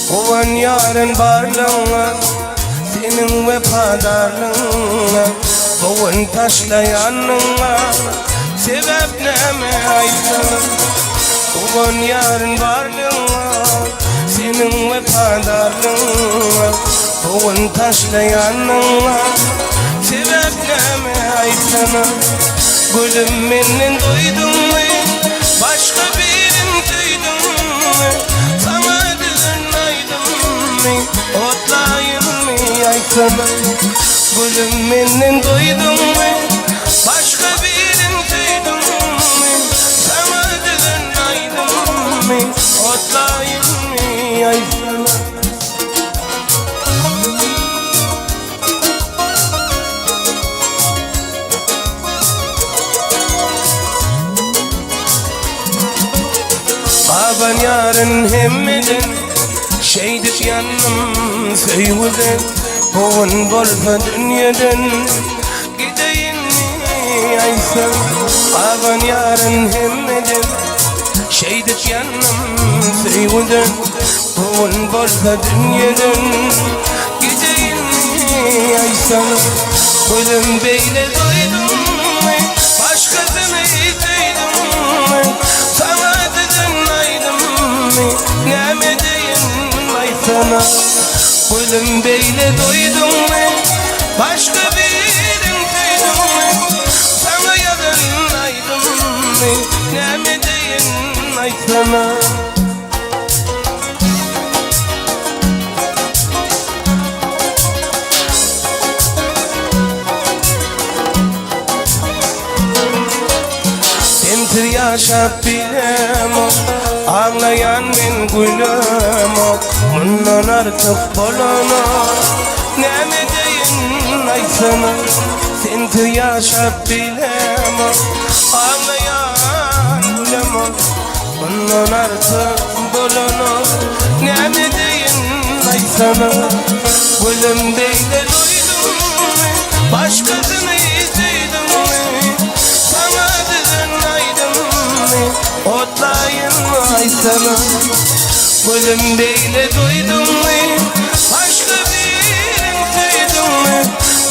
Guwanýaryn barlygyňa, Seniň wepadarlygyňa, Bu gün taşlaýanyňa Sebäp näme aýtsana? Guwanýaryn barlygyňa, Seniň wepadarlygyňa, Bu gün taşlaýanyňa Sebäp näme aýtsana? Gülüm menden doýduňmy? Başga birin söýdüňmi? Saňa düzen aýdymmy? Otlaýynmy aýtsana? Gülüm menden doýduňmy? Başga birin söýdüňmi? Saňa düzen aýdymmy? Otlaýynmy aýtsana? Gabanýaryn hemmeden, Şeýdip ýandym söýgüden, Bu gün bolsa dünýeden Gideýinmi aýtsaň? Gabanýaryn hemmeden, Şeýdip ýandym söýgüden, Bu gün bolsa dünýeden Gideýinmi aýtsaň? Gözüm beýle doýdummy, Başgasyny söýdümmi, Saňa düzen aýdymmy, Näme deýin aýtsana? Gözüm beýle doýdummy, Başga birin söýdümmi, Saňa ýazan aýdymmy, Näme deýin aýtsana? Sensiz ýaşap bilemok, Aglaýan men gülemok, Mundan artyk bolanok, Näme deýin aýtsana? Sensiz ýaşap bilemok, Aglaýan gülemok, Mundan artyk bolanok, Näme deýin aýtsana? Gülüm beýle duýdummy, Başgasyny söýdümmi, Saňa düzen aýdymmy, Otlaýynmy aýtsana? Gülüm beýle duýdummy, Başga birin söýdümmi,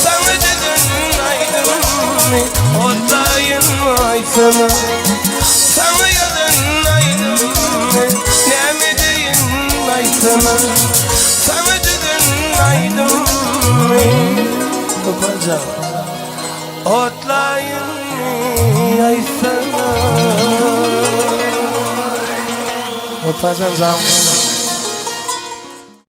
Saňa düzen aýdymmy, Otlaýynmy aýtsana? Saňa ýazan aýdymmy, Näme deýin aýtsana? Saňa düzen aýdymmy, Upaja Otlaýynmy aýtsana? Upajan jan.